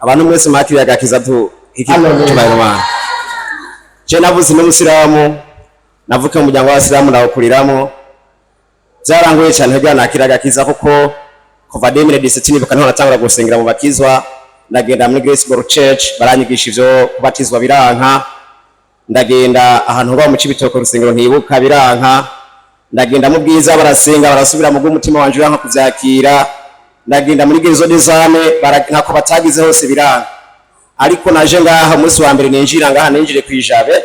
Abantu mwese mwakiriye agakiza tu iki Hallelujah. tubaye Imana. Je navuze n'umusilamu, navuka mu muryango w'abasilamu, ndawukuriramo. Byarangoye cyane kugira nakira agakiza, kuko kuva 2017 nibuka niho natangura gusengera mu bakizwa. Ndagenda muri Grace Ball Church, baranyigisha ivyo kubatizwa, biranka. Ndagenda ahantu ho mu Cibitoke, urusengero ntibuka, biranka. Ndagenda mu Bwiza, barasenga, barasubira mu bw'umutima wanje uranka kuvyakira. Ndagenda muri Guérison des âmes, ntako batagize hose, biranka. Ariko naje ngaha, umunsi wa mbere ninjira ngaha, ninjire kwijabe,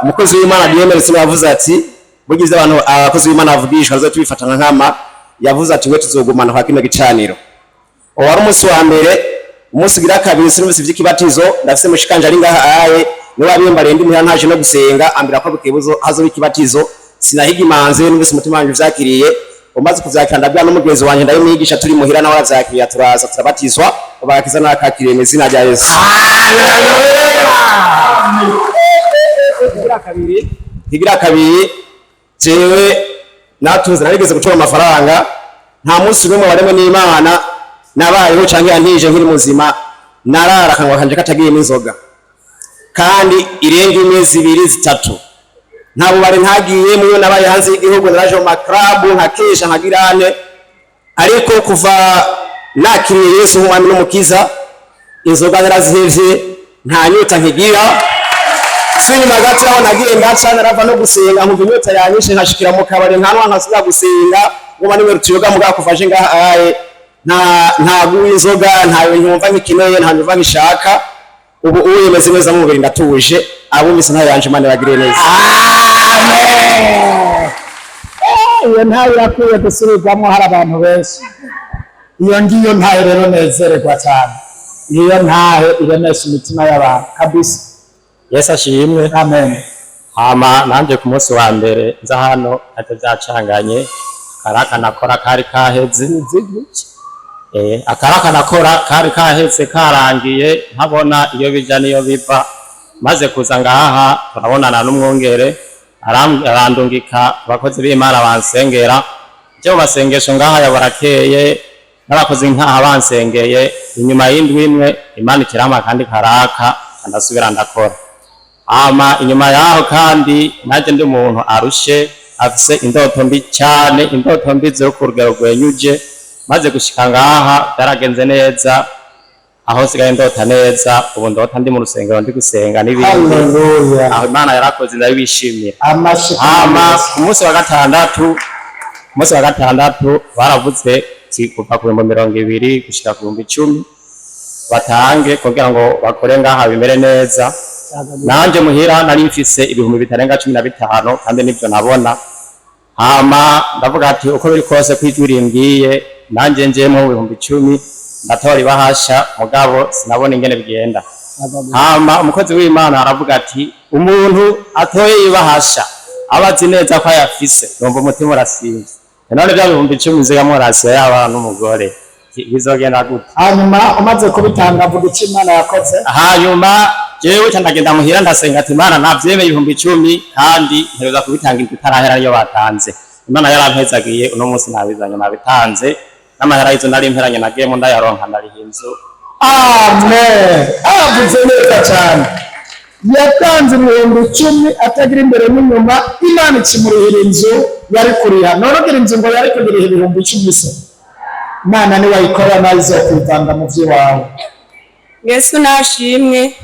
umukozi w'Imana Diemeretse yavuze ati bugize abantu abakozi b'Imana bavugishwa bazo tubifata nka nkama. Yavuze ati we tuzogumana kwa kino gicaniro. Uwo wari umunsi wa mbere. Umunsi ugira kabiri sinumvise ivy'ikibatizo. Ndafise mushikanje ari ngaha aye, niwe abimbariye. Ndi muhira ntaje no gusenga, ambira ko bukebuzo hazoba ikibatizo. Sinahiga imanze, numvise umutima wanje uvyakiriye. Umaze kuvyakira, ndabwira n'umugenzi wanje, ndabimwigisha turi muhira, nawe aravyakiriye, turaza turabatizwa. Ubakiza nakakiriye mu izina rya Yesu. Higira kabiri, jewe natunze, narigeze gutora amafaranga. Nta munsi n'umwe waremwe n'Imana nabayeho canke yantije nkiri muzima narara akanwa kanje katagiyemo inzoga kandi irenga imezi 2, 3. Nta bubare ntagiyemo. Iyo nabaye hanze y'igihugu, naraje mu maklabu, nkakesha, nkagirane. Ariko kuva nakiriye Yesu nk'umwami n'umukiza, inzoga narazihevye, nta nyota nkigira. Si inyuma gato aho nagiye ndaca, narava no gusenga nkumva inyota yanyishe, nkashikira mu kabari nkanwa, nkasubira gusenga ngoma nimwe rutuyoga. Mugabo kuva aje ngaha aye, nta guha inzoga, ntayo nyumva nkikeneye, nta nyumva nkishaka. Ubu ubu meze neza mu mubiri, ndatuje. Abumvise ntayo yanje, Imana ibagirire neza. Amen. Iyo ntayo irakwiye gusubirwamo, hari abantu benshi. Iyo ngiyo ntayo rero nezererwa cyane, iyo ntahe iremesha imitima y'abantu kabisa. Yesu ashimwe. Amen. Hama nanje ku munsi wa mbere nza hano ntacyo byacanganye. Akaraka nakora kari kaheze. Akaraka nakora kari kaheze, karangiye, ntabona iyo bija n'iyo biva. Maze kuza ngaha turabonana n'umwungere, arandungika abakozi b'Imana bansengera. Je mu masengesho ngaha yabarakeye n'abakozi nkaha bansengeye, inyuma y'indwi imwe Imana ikirama kandi karaka, ndasubira ndakora. Hama inyuma yaho kandi naje ndi umuntu arushe, afise indoto mbi cyane, indoto mbi zo ku rugero rwenyuje. Maze gushika ngaha byaragenze neza, aho nsigaye ndota neza. Ubu ndota ndi mu rusengero, ndi gusenga n'ibindi. Haleluya. Aho Imana yarakoze, ndabishimira. Amashyi. Hama ku munsi wa gatandatu baravuze ati kuva ku 20,000 gushika ku 10,000 batange kugira ngo bakore ngaha bimere neza. Nanje muhira nari mfise ibihumbi bitarenga 15, kandi nivyo nabona. Hama ndavuga ati uko biri kose kwijwi rimbwiye, nanje njemwo mu 10,000, ndatora ibahasha, mugabo sinabona ingene bigenda. Hama umukozi w'Imana aravuga ati umuntu atoye ibahasha aba azi neza ko ayafise. Numva umutima urasinze. None bya 10,000 nzigamwo rasiyo y'abana n'umugore bizogenda gute? Hanyuma umaze kubitanga, avuga icyo Imana yakoze. Hanyuma jewe ca ndagenda muhira, ndasenga ati Imana, navyemeye 10,000, kandi ntegerezwa kubitanga indwi itarahera niyo batanze. Imana yarampezagiye, uno munsi nabizanye, nabitanze, n'amahera y'izo nari mperanye nagiyemo ndayaronka, ndariha inzu. Amen. Avuze neza cyane. Yatanze 10,000 atagira imbere n'inyuma, Imana ikimurihira inzu yari kuriha. None ugira inzu ngo yari kugiriha 10,000 se? Imana niwayikora nayo izokwivanga mu by'iwawe. Yesu nashimwe.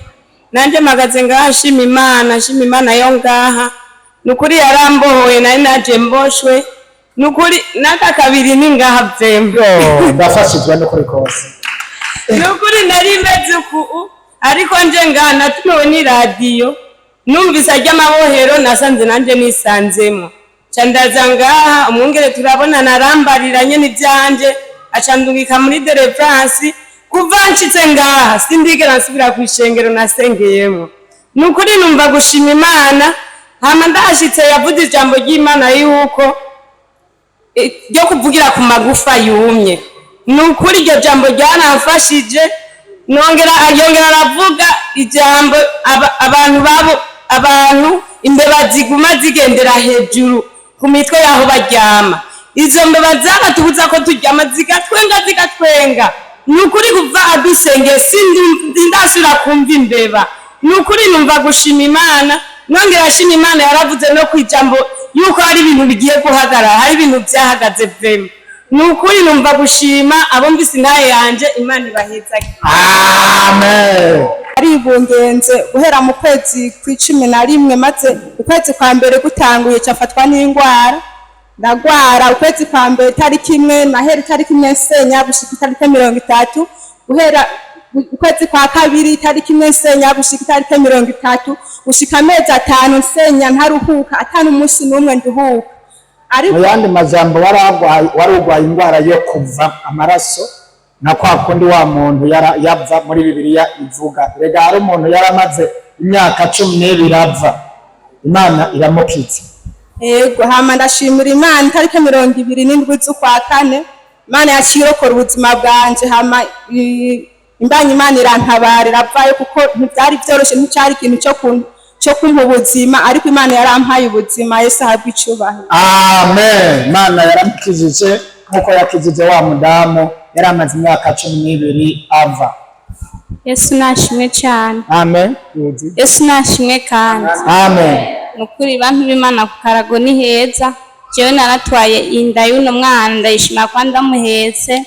Nanjye mpagaze ngaha nshima Imana, nshima Imana yo ngaha. Nukuri yarambohoye, nari naje mboshwe. Nukuri n'aka kabiri ni ngaha vyembe. Yo, ndafashijwe n'ukuri kose. Nukuri nari meze uku, ariko nje ngaha natumiwe n'iradiyo, numvise arya amabohero nasanze nanjye nisanzemo. Ca ndaza ngaha, umwungere turabonana, arambarira nyene ivyanje, aca ndungika muri deliverance. Kuva nshitse ngaha sindigera nsubira kw'ishengero nasengeyemo. Nukuri numva gushima Imana. Hama ndahashitse yavuze ijambo ry'Imana yuko ryo kuvugira ku magufa yumye. Ni ukuri iryo jambo ryaramfashije. Nongera yongera aravuga ijambo abantu babo, abantu imbeba ziguma zigendera hejuru ku mitwe y'aho baryama. Izo mbeba zaratubuza ko turyama, zigatwenga zigatwenga. Ni ukuri kuva adusengeye sindasubira kumva imbeba. Ni ukuri numva gushima Imana, nongera ashima Imana. Yaravuze no kwijambo yuko hari ibintu bigiye guhagarara, hari ibintu byahagaze vema. Ni ukuri numva gushima abo mvise intahe yanje. Imana ibahezage. Amen. Aribungenze guhera mu kwezi kw'11, maze ukwezi kwa mbere gutanguye cafatwa n'indwara, ndagwara. Ukwezi kwa mbere tariki 1 nahera itariki 1 nsenya gushika itariki 30. Guhera ukwezi kwa kabiri itariki 1 nsenya gushika itariki 30, gushika amezi 5 nsenya ntaruhuka, atanu umunsi n'umwe nduhuka. Ariko Mu yandi majambo, wari urwaye indwara yo kuva amaraso nka kwa kundi wa muntu yava muri Bibiliya ivuga. Rega hari umuntu yaramaze imyaka 12 ava, Imana iramukitse. Yego, hama ndashimira Imana, itariki 27 z'ukwa kane Imana yaciye irokora ubuzima bwanje. Hama imbanyi Imana irantabara, iravayo, kuko ntibyari byoroshe, nticyari ikintu cyo kumpa ubuzima, ariko Imana yarampaye ubuzima. Yesu ahabwe icubahiro. Amen. Imana yaramukijije nk'uko yakijije wa mudamu yari amaze imyaka 12 ava. Yesu nashimwe cyane. Amen. Yesu nashimwe kandi. Amen. Ni ukuri bantu b'Imana, ku karago ni heza. Jewe naratwaye inda y'uno mwana, ndayishimira kuba ndamuhetse.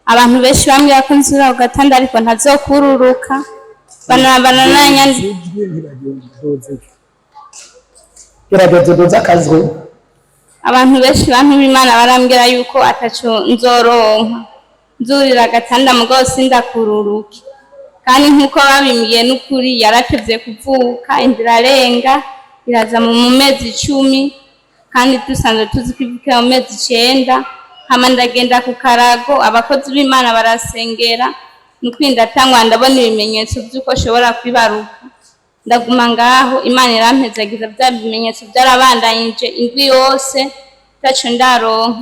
Abantu benshi bambwira ko nzura ku gatanda ariko ntazokururuka. Banananya. Gerageza uduze akazwi. Abantu benshi, bantu b'Imana, barambwira yuko ataco nzoronka nzurira agatanda, mugabo sindakururuke. Kandi nk'uko babimbwiye, n'ukuri yaratevye kuvuka, inda irarenga, iraza mu mezi 10, kandi dusanzwe tuzi ko ivukira mu mezi 9. Hama ndagenda ku karago, abakozi b'Imana barasengera, nukuri ndatangwa, ndabona ibimenyetso vy'uko nshobora kwibaruka. Ndaguma ngaho, Imana irampezagiza, bya bimenyetso byarabandanyije indwi yose taco ndaronka.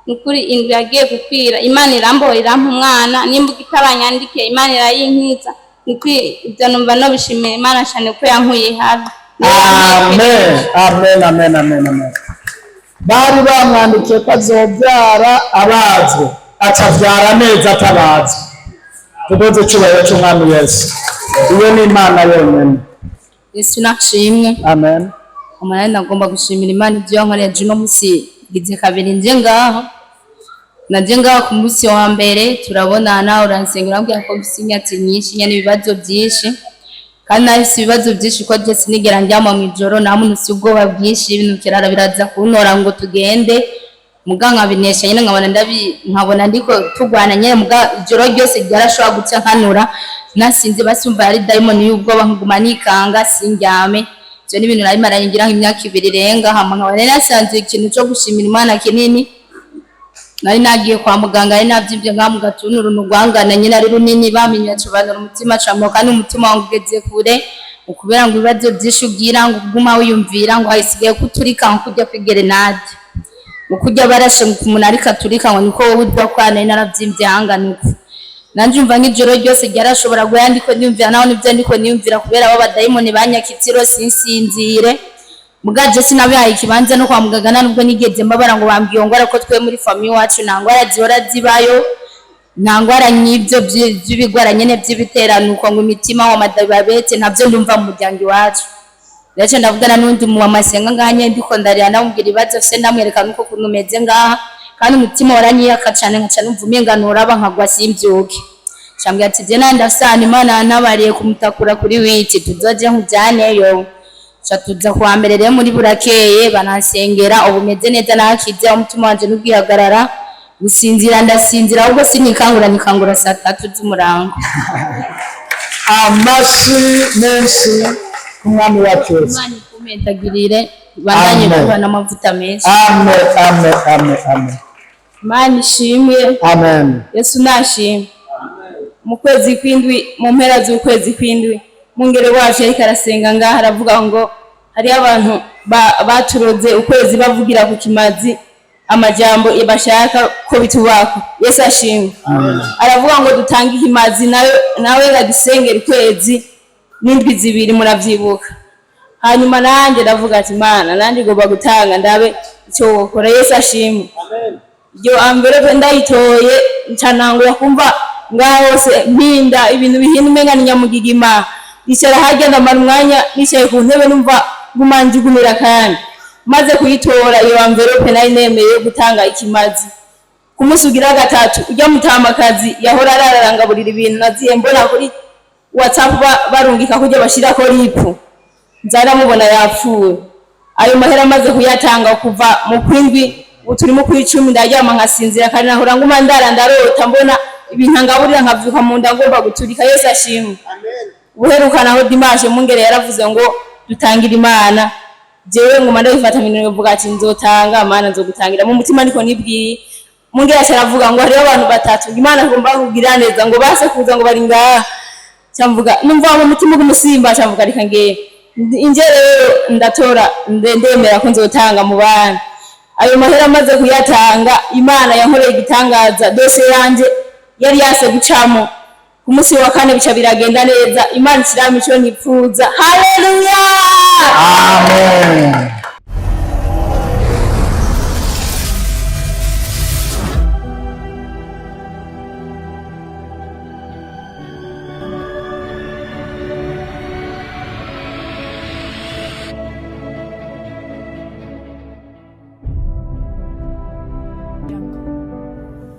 Nukuri indwi yagiye gukwira, Imana irambohora, irampa umwana. Nimba itabanyandikiye, Imana irayinkiza. Nukuri ibyo numva nobishimiye Imana cane ko yankuye habi. Amen, amen, amen, amen, amen. Bari bamwandikiye ko azobyara abazwe, acabyara neza atabazwe. Tudoze icyubahiro cy'Umwami Yesu. Iyo ni Imana yonyine. Yesu nashimwe. Amen. Umunani nagomba gushimira Imana ibyo yankoreye. Uno munsi ngize kabiri nje ngaho. Naje ngaho ku munsi wa mbere, turabonana, uransengera, urambwira ko mfise inyatsi nyinshi nyene, ibibazo byinshi. Kandi nahise ibibazo byinshi ko je sinigera ndyama mw'ijoro, nta muntu si ubwoba bwinshi, ibintu kirara biraza kuntora ngo tugende, muga nkabinesha nyene, nkabona ndabi nkabona ndiko tugwana nyene, muga ijoro ryose ryarashobora guca nkanura nasinze, basumva yari dayimoni y'ubwoba, nkaguma nikanga sindyame. Ivyo ni ibintu nari maranye ngira nk'imyaka 2 irenga. Hama nkaba nari nasanze ikintu co gushimira Imana kinini. Nari nagiye kwa muganga, nari navyimvye ngaha mu gatuntu, uruntu rwangana nyene ari runini, bamenye bacobanura umutima camuka, kandi umutima wangu ugeze kure, ukubera ngo ibibazo vyinshi ugira, ngo uguma wiyumvira ngo hasigaye kuturika nko kurya kw'igerenade, ngo kurya barashe ngo umuntu ariko aturika, ngo niko wowe uza kwa. Nari naravyimbye hangana uko, nanje umva nk'ijoro ryose ryarashobora guhera ndiko niyumvira, naho nivyo ndiko niyumvira, kubera abo badayimoni banyakitsiro sinsinzire. Mugaje sinabihaye ikibanza no kwa muganga, nta nubwo nigeze mbabara ngo bambwiye ngwara, ko twe muri famille iwacu nta ngwara zihora zibayo, nta ngwara nk'ibyo by'ibigwara nyene by'ibiteranuko, ngo imitima wa madababete, ntabyo ndumva mu muryango iwacu. Ndetse ndavugana n'undi mu mama asenga ngaha nyene, ndiko ndarira, ndamubwira ibibazo mfise, ndamwereka nuko kuntu meze ngaha, kandi umutima waranyiyaka cane, nkaca numva umenga noraba nkagwa simvyuke. Cambwira ati je nandi ndafise ahantu Imana yantabariye kumutakura kuri witi, tuzoje nkujyaneyo. Ca tuza kuwa mbere rero muri burakeye, banansengera, ubu meze neza, nakize umutima wanje n'ubwihagarara. Gusinzira ndasinzira, ahubwo sinikangura, nikangura saa 3 z'umurango. Amashi menshi ku Mwami wacu Yesu. Imana ikumentagirire, bandanye Amen. kuba n'amavuta menshi. Amen, amen, amen, amen. Imana ishimwe. Amen. Yesu nashimwe. Mu kwezi kw'indwi, mu mpera z'ukwezi kw'indwi, mungere wacu yariko arasenga ngaha, aravuga ngo hariho abantu baturoze ukwezi, bavugira ku kimazi amajambo bashaka ko bitubako. Yesu ashimwe. Aravuga ngo dutange ikimazi, nawe nawe badusengera ukwezi n'indwi 2, muravyibuka. Hanyuma nanjye ndavuga ati Mana, nanjye ngomba gutanga ndabe icyo wokora. Yesu ashimwe. Iyo amverope ndayitoye, nca ntangura kumva Ngaho hose mpinda ibintu bihinda umenga ni nyamugigima. Nicara harya ndamara umwanya nicaye ku ntebe, numva nguma njugumira. Kandi maze kuyitora iyo enveloppe, nari nemeye gutanga ikimazi. Ku munsi ugira gatatu, ujya mutamakazi yahora ararangaburira ibintu, naziye mbona kuri WhatsApp barungika kujya bashirako ripu, nzaramubona yapfuye. Ayo mahera amaze kuyatanga kuva mu kwindwi, ubu turi mu kwicumi, ndaryama nkasinzira kandi nahora nguma ndara ndarota mbona ibintu angaburira, nkavyuka mu nda ngomba guturika. Yesu ashimwe. Ubuherukana aho dimanche, mungere yaravuze ngo dutangire Imana. Jewe nguma ndabifata minwe, mvuga ati nzotanga Mana, nzogutangira mu mutima, niko nibwiye. Mungere aca aravuga ngo hariho abantu batatu Imana agomba kugira neza, ngo base kuza, ngo bari ngaha. Camvuga numva mu mutima gumusimba, camvuga reka ngewe inje rero ndatora, ndemera ko nzotanga mu bana. Ayo mahera amaze kuyatanga, Imana yankoreye igitangaza. Dosiye yanje yari yase gucamo, ku munsi wa kane bica biragenda neza. Imana ikirama ico nipfuza. Haleluya! Amen.